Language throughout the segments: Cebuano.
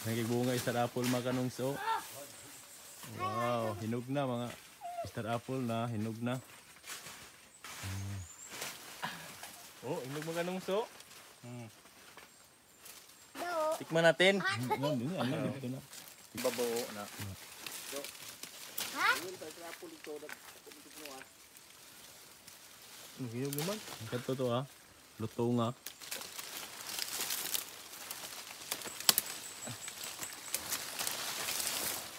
Nagigbunga star apple mga kanungs oh. Wow, hinog na mga star apple na, hinog na. Oh, hinog mga kanungs oh. Tikman natin. Ano, dito na. Babaw na. Ha? Hinog naman. Kato to ah. Luto nga.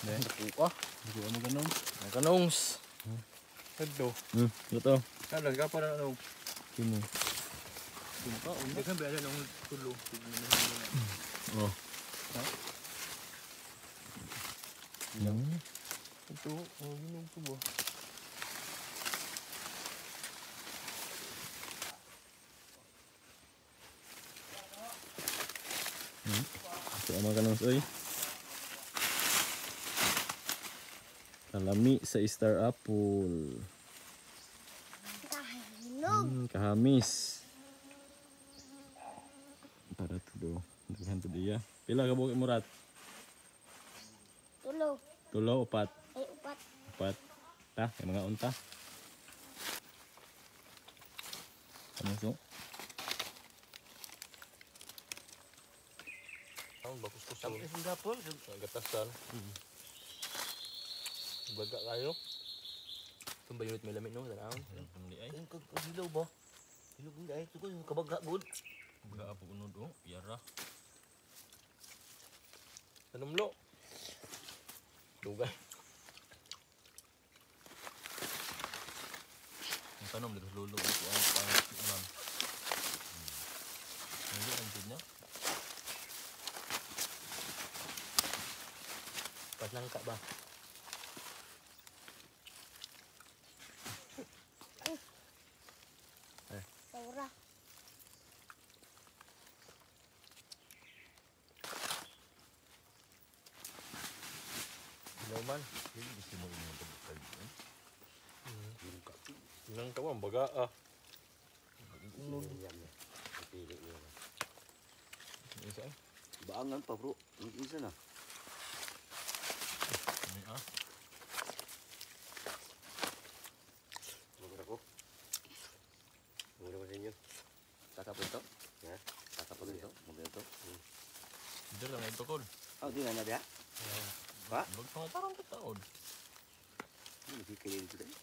Ne, Nakuha. hindi ko ganun. Mga kanungs. Kadto. Luto. Kalag ka para ano. Kini. Ka, daghan ba nung tulo. Oh. Ha? Ito, oh, hinog to ba? Ito ang mga kanungs oy. Kalami sa star apple. Kahinog. Kahamis. Para to do. Daghan to diya. Pila ka buok imurat? Tulo. Tulo, upat. Ay, upat. Upat. Ta, kay mga unta. Ano so? Ang bakus-kuson. Gatasan. Baga kayo. Itong bayunit may lamit no, tanaw. Hindi ay. Hilaw ba? Hilaw hindi ay. Ito ko yung kabaga good. Baga po unod oh. Yara. Tanumlo. Dugay. Ang tanom dito sa lulo ko ang pang ulam. Hindi ang tid niya. Patlangka ba? Saura. Hilaw man. Hindi gusto mo yung pagkakal. Nang kawan baga ah. Isa ay. Baangan pa bro. Ang isa na. Ano ah? Magura ko. Magura ko sa inyo. Kakapon ito? Ha? Kakapon ito? Magura ito? Dito lang ito kol. Oh, di na na diya? Ba? Bag pa nga tarong taon. Hindi kikainin ito tayo.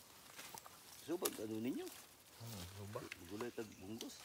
So, pag ano ninyo? Ano ba? Gulay tag bunggos.